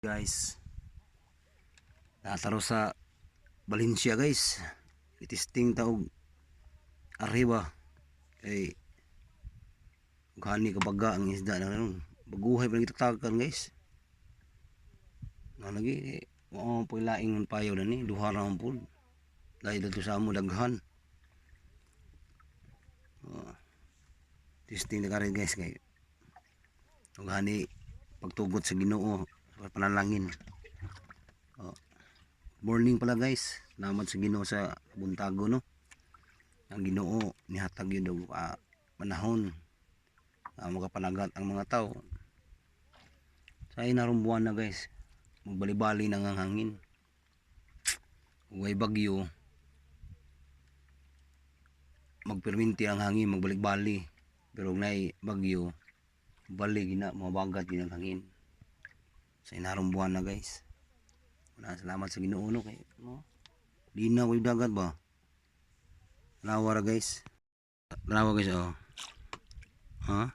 Guys, nataro sa Valencia, guys. Itisting ta og arriba kay gani kabaga ang isda na karon. Baguhay pa gitatakan, guys. Nga lagi mao po laing payo na ni duha ra man pud. Dahil dito sa amo daghan. Oh. Testing na karon, guys, kay ug hani pagtugot sa Ginoo sa panalangin. Oh. Morning pala, guys. Salamat sa Ginoo sa buntago, no. Ang Ginoo nihatag yun og panahon makapanagat ang mga tao. Sa inarong buwan na, guys, magbali-bali na ang hangin. Way bagyo, magperminti ang hangin, magbalik-bali. Pero kung naay bagyo, bali gina, mabagat gina ang hangin. Sa inarong buwan na, guys. Wala, salamat sa Ginoo, no, kay no. Linaw yung dagat ba? Tanawa ra, guys. Tanawa, guys, oh. Ha?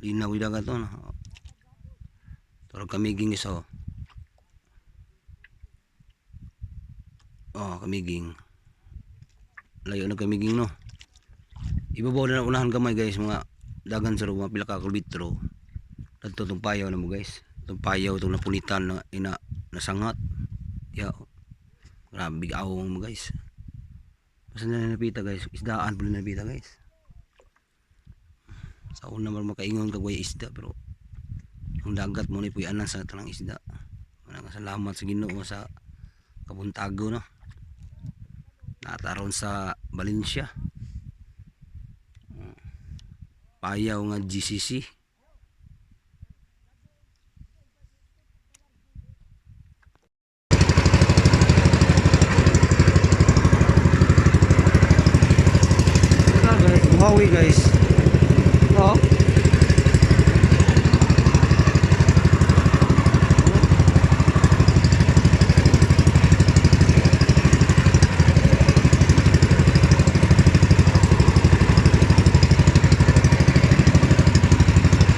Linaw yung dagat to, no? Pero Camiguin, guys, oh. Oh, Camiguin. Layo na Camiguin, no. Ibabaw na unahan gamay, guys, mga dagan sa mga pila ka kilometro. Adto tong payaw na mo, guys. Tong payaw tong napunitan na ina nasangat. Ya. Grabe awong mo, guys. Basta na napita, guys, isdaan po na napita, guys. Sa una man makaingon kag way isda, pero ang dagat mo ni puy-anan sa tanang isda. Maraming salamat sa Ginoo sa kabuntago, no. Nataron sa Valencia. Payaw nga GCC. Guys, buhawi, guys. Oh.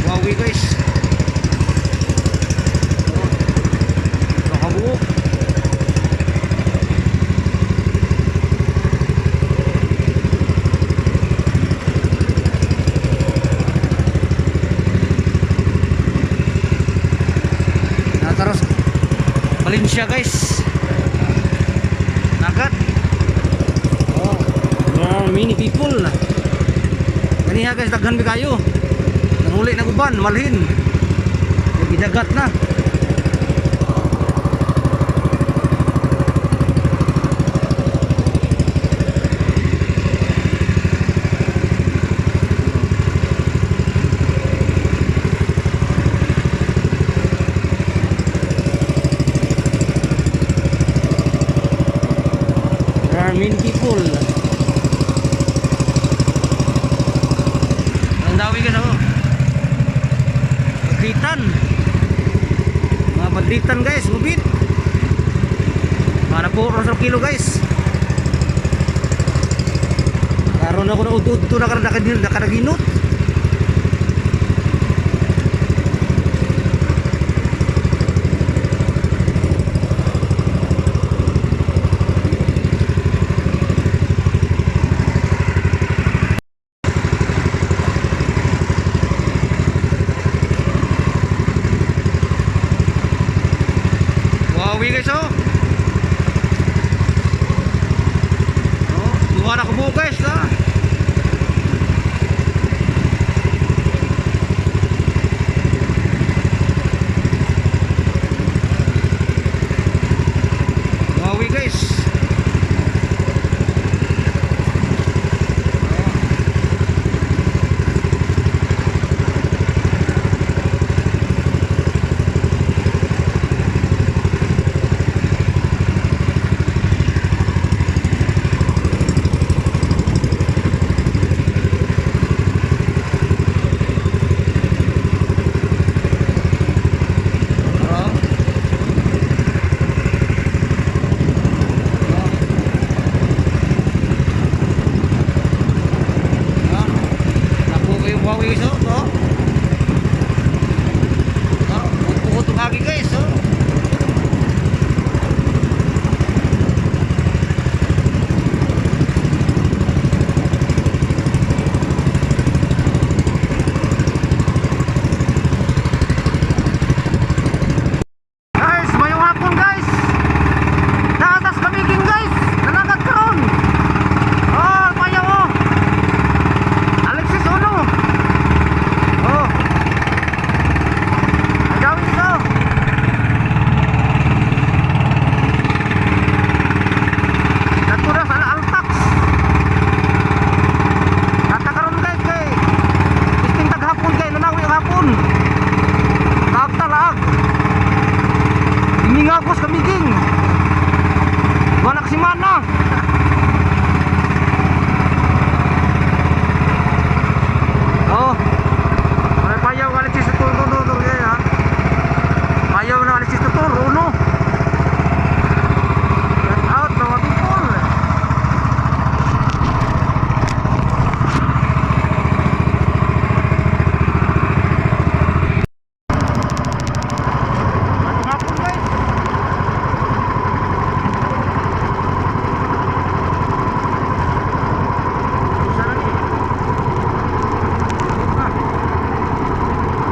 Buhawi, guys. Oh. Nakabuo. Nataros Valencia, guys. Nagat. Oh, there are many people. Ganiha, guys, daghan bi kayo. Nanguli na uban, malhin. Gidagat na. There are many people. Ang dami, guys, oh. Bandlitan. Mga bandlitan, guys, mubit. Para po sa kilo, guys. Karon ako na udto na karon nakanaginot. Wawi, guys, oh. Oh, duha na ko, guys, ah. Wawi, guys. Gihagos kamiging. Wala ka semana. Oh. Ay payaw ka alis sa tur tur tur ha. Payaw na alis sa tur uno. Get out mga people. Hapon, guys. Usa na ni. Ah. Sino mo?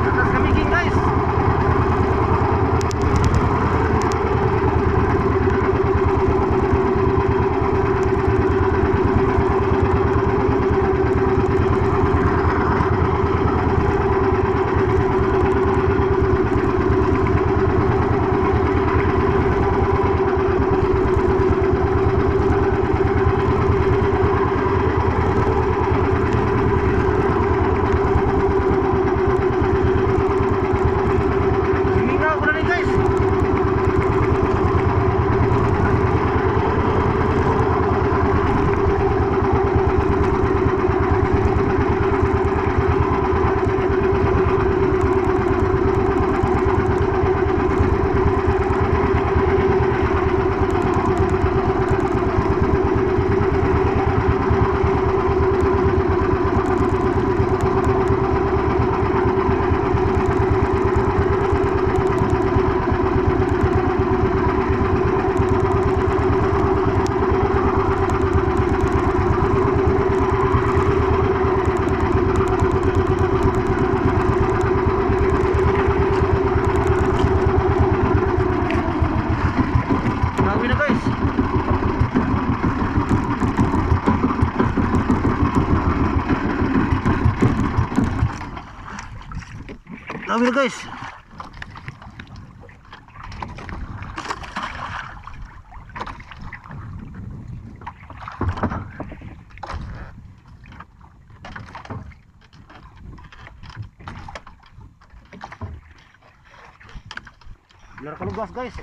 Atas kami, guys. Hininga ko na rin, guys. Grabe na, guys. Grabe na, guys. Biar kalugas, guys.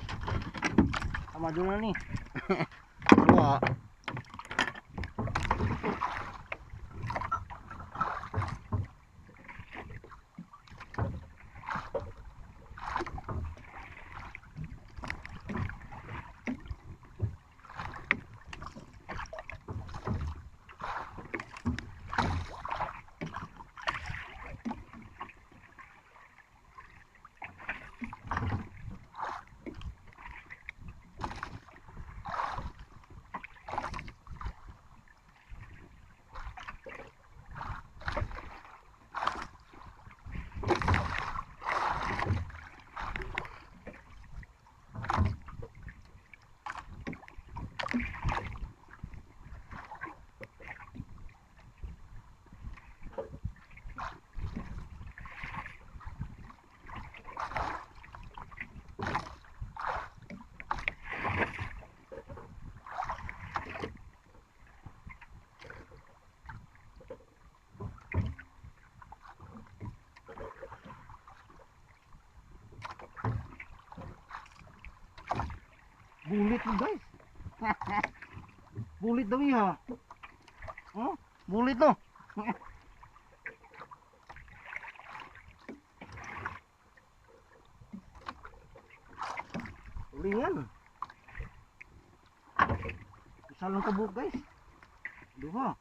Tama dulu na ni. Dua. Bulit mo, guys. Bulit daw iha. Oh, bulit no. Ulingan. Isa lang kabuk, guys. Duha.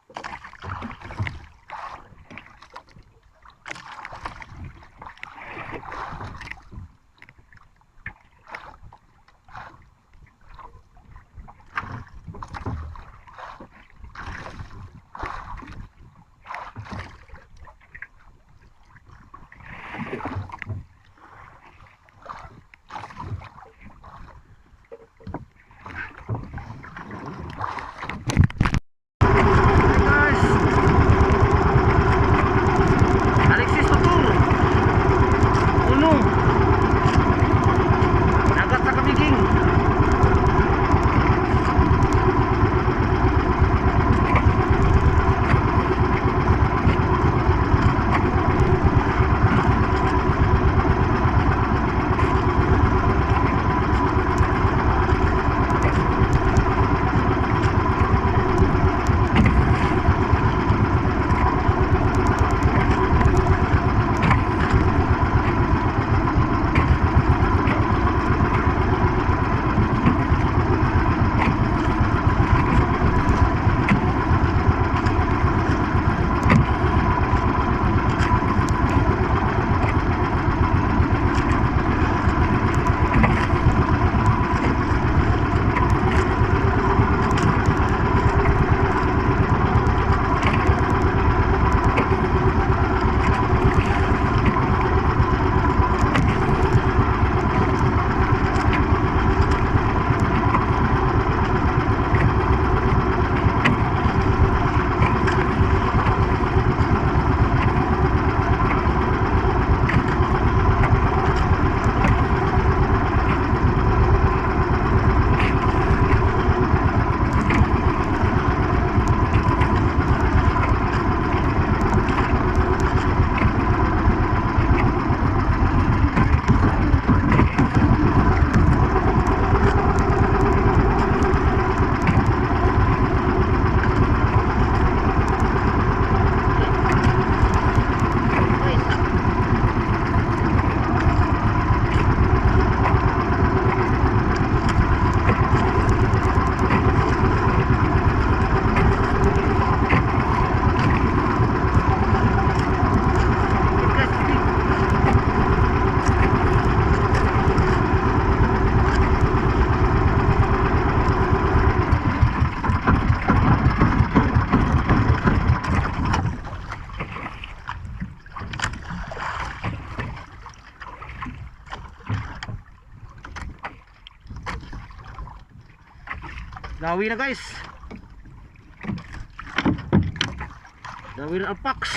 Dawi na, guys. Dawi na ang packs.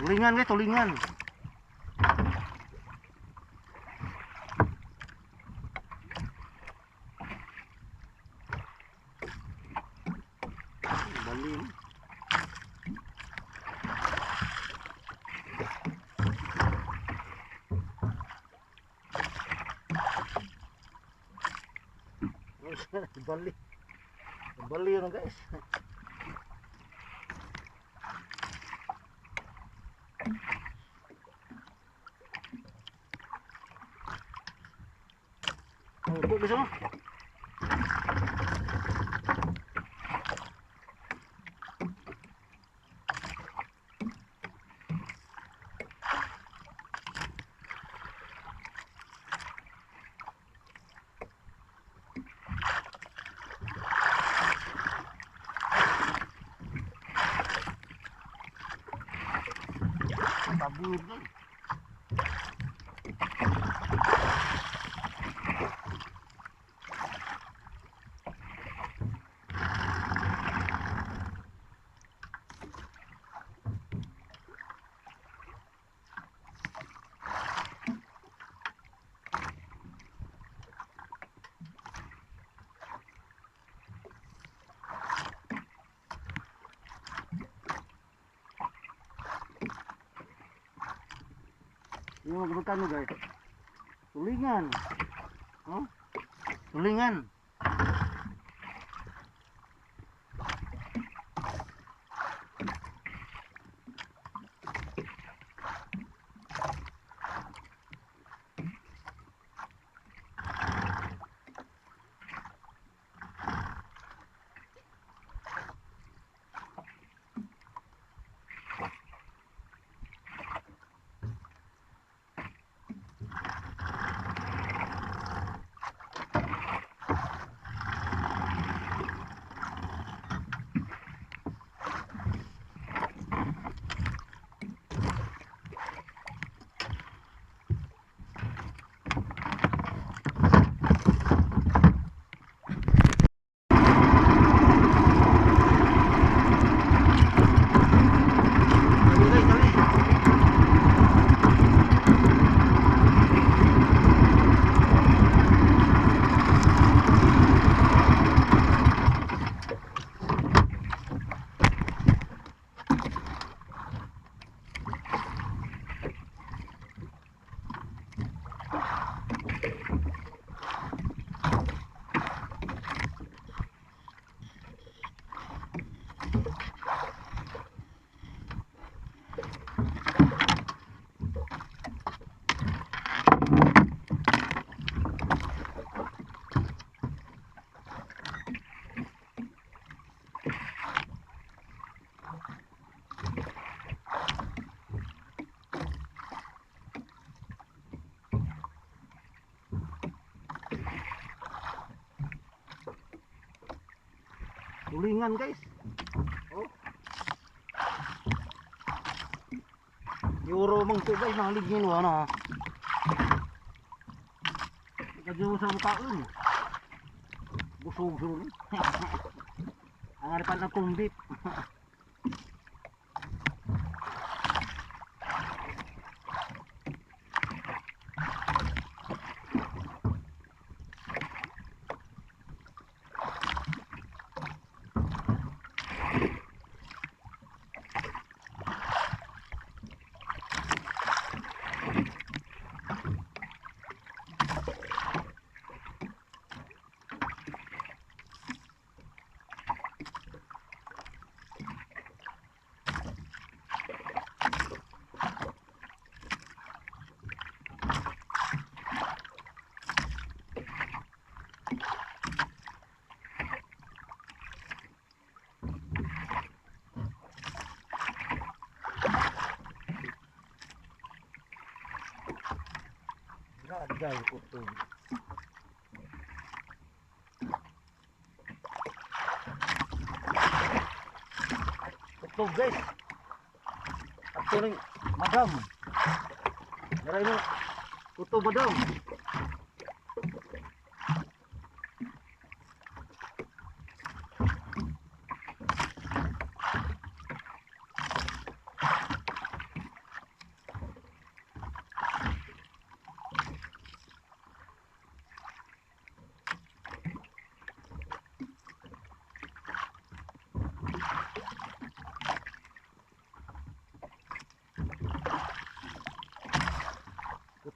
Tulingan, guys, tulingan. Bali. Bali. Bali yun, guys. Oh, kok bisa mo? Tabur na. Yung magkano, guys? Tulingan. Oh? Tulingan. Dali, guys, dali. Tulingan, guys. Oh. Euro mang to, guys, mga ligin wa na. Kadyo sa mukhaon. Busog sulod. Ang harapan ng kumbit. Grabe kutob. Kutob, guys. Ato ning madam. Daray mo. Kutob, madam.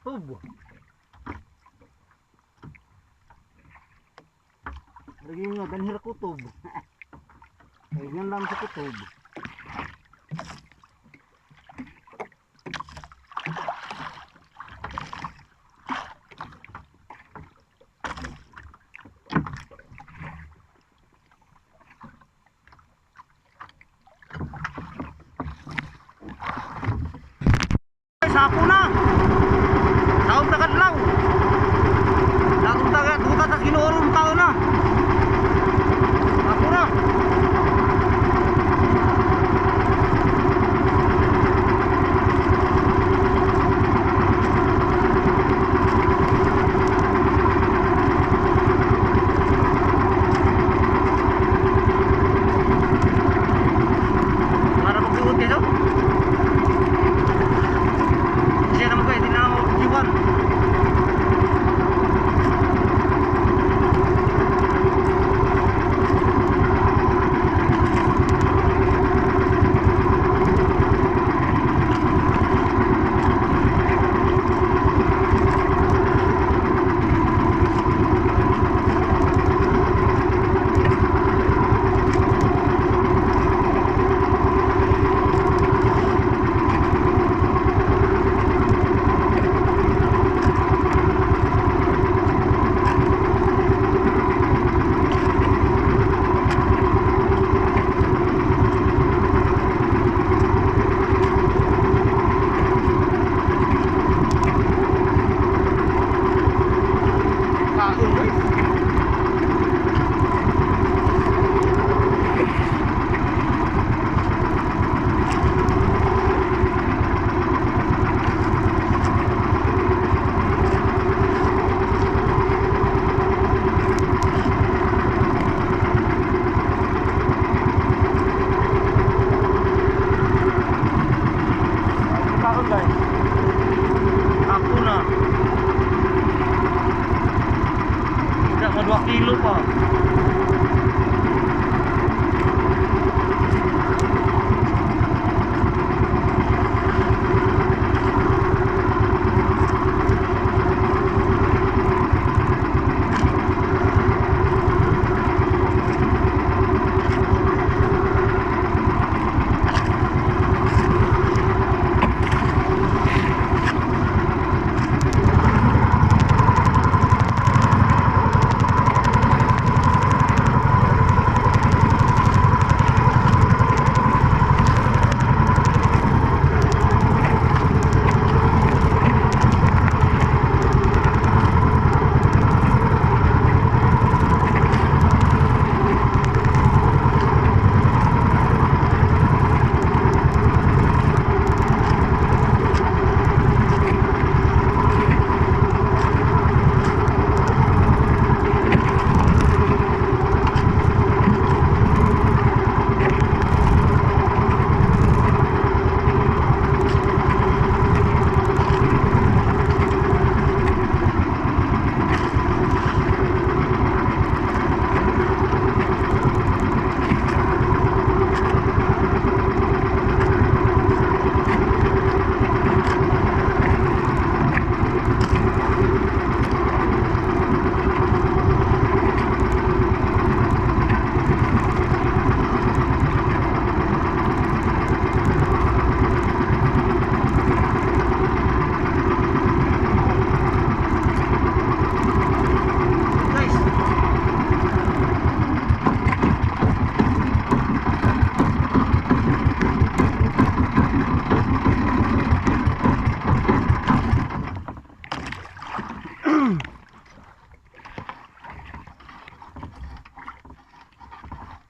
Kutob. Lagi nga ganhira kutob. Kaya lang sa kutob. Sako na. Saong tagadlaw. Saong tagat, buta tas Ginoo tao na. Sako na. Para magsuot kayo. Siya naman kayo, hindi na ako iwan. Kaon, guys. Kaon, guys. Ako na. Tidak mau 2 kilo pa.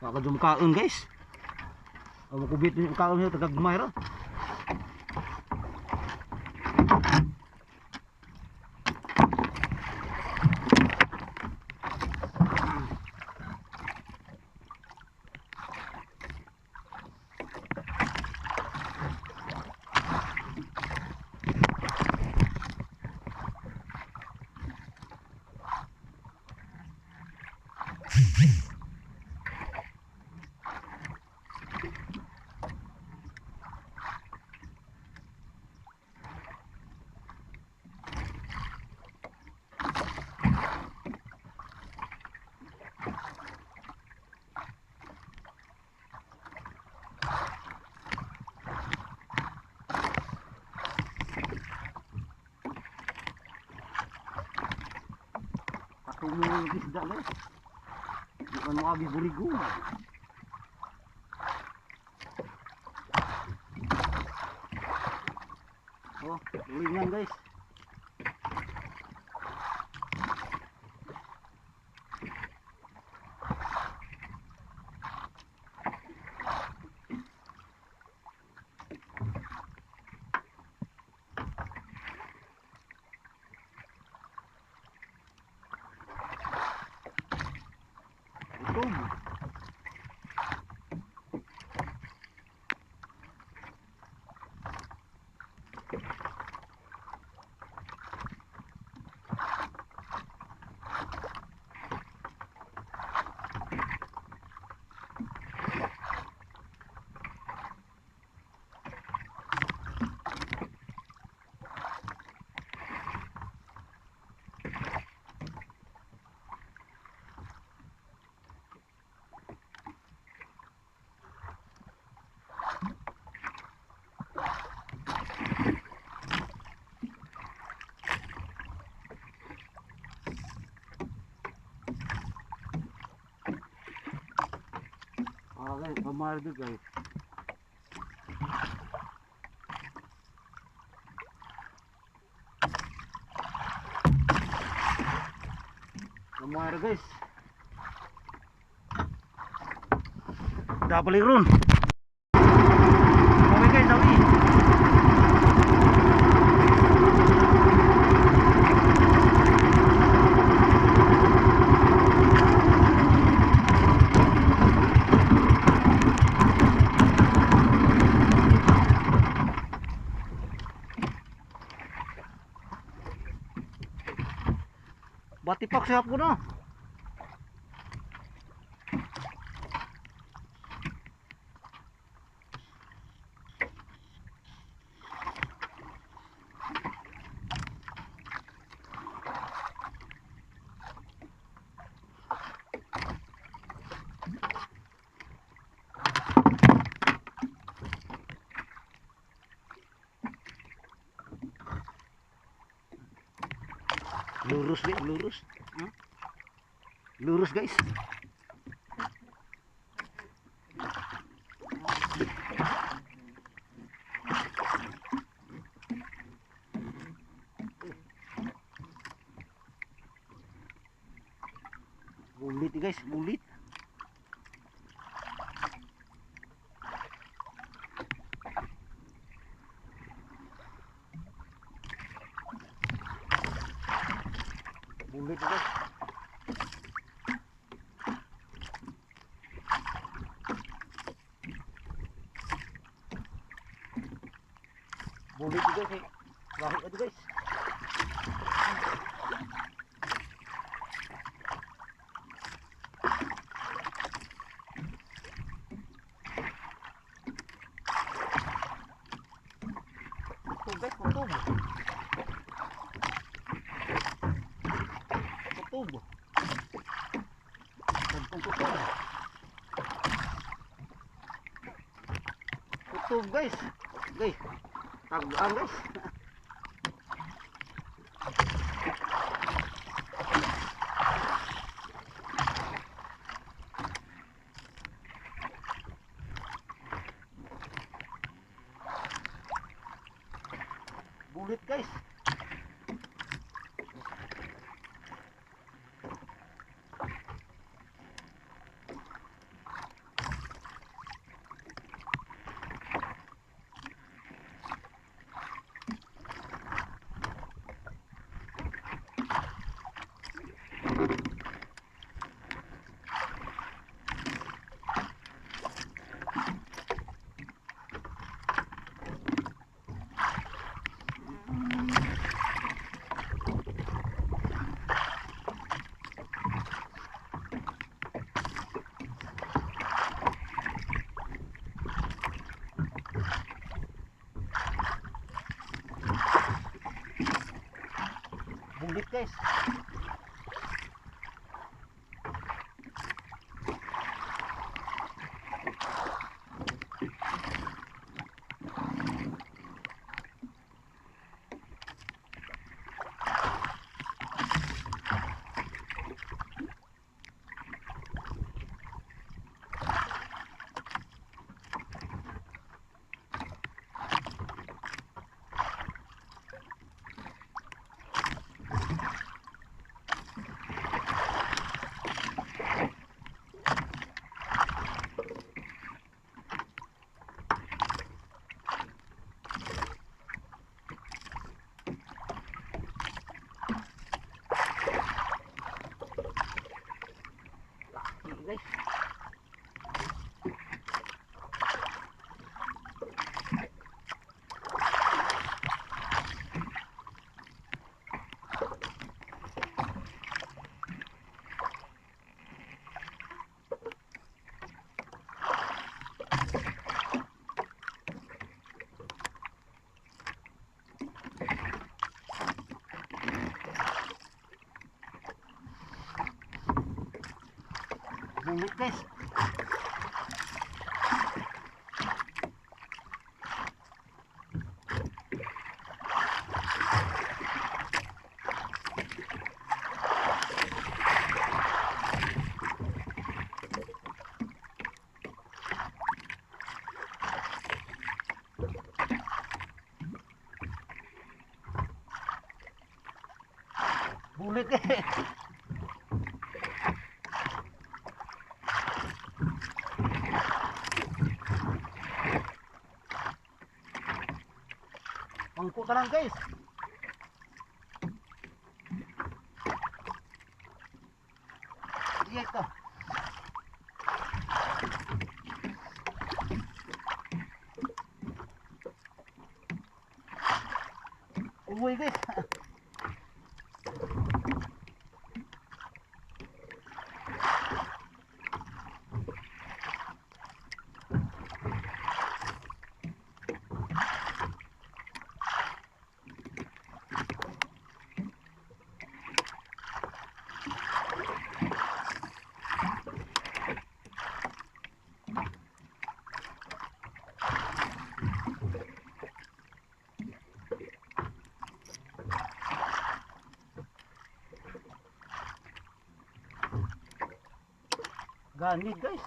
Baka kaon, guys. Ang makubit yung kaon niya, tagagmay ra. Patungo yung isda, guys. Di man mo agi burigo. Oh, tulingan, guys. Gutom. Ah, guys, pamahal doon, guys. Pamahal, guys. Double ron. Okay, guys, awi. Batipak siap ko na. Lurus deh, lurus. Lurus, guys. Bulit, guys, bulit. Bulit, guys. Bulit, guys, eh. Bakit ito, guys? Kutob, guys, kutob. Kutob. Tagpong kutob. Kutob, guys. Guys. Tagaan, guys. Bulit, guys. guys. Laki, guys. Bulit, guys. Bulit, guys. Mangko ta lang, guys. Iya ito. Uy, guys. Ganit, guys.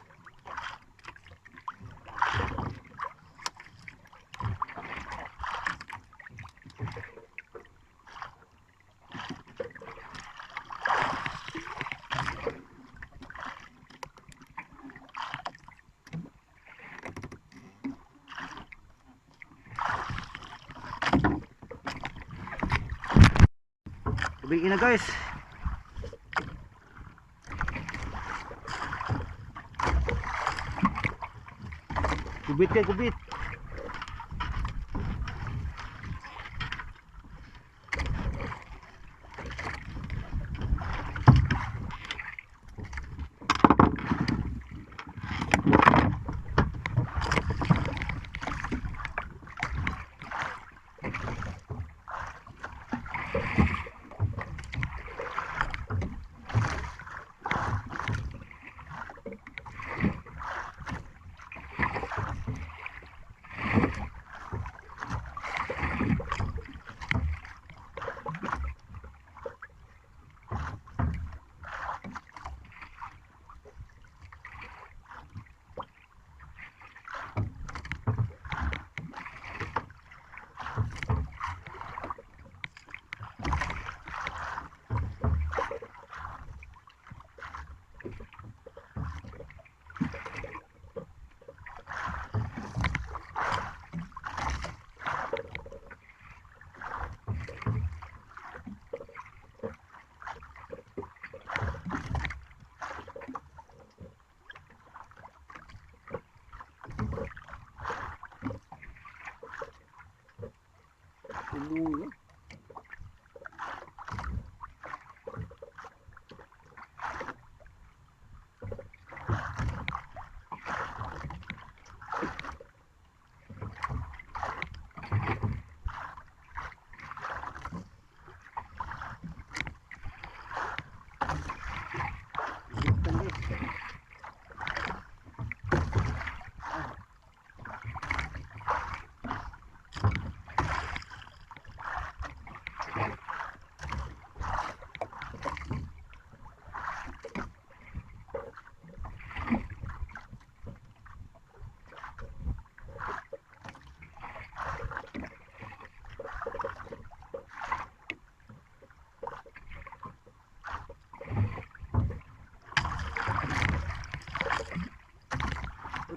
Gabi na, guys. Kubit kay kubit. Umuwi.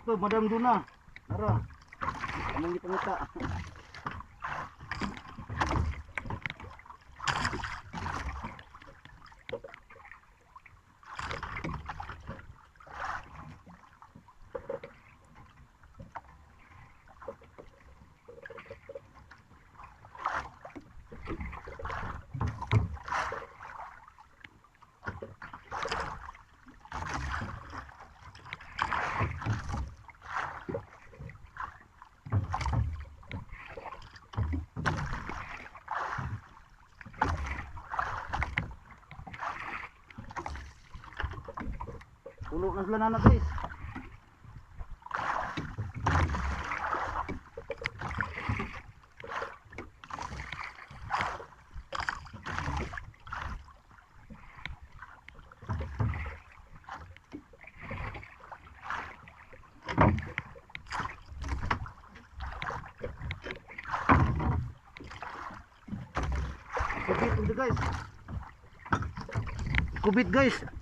Ato, Madam Duna. Tara. Among gipangita. Puno na sila na, guys. Kubit ito, guys. Kubit, guys.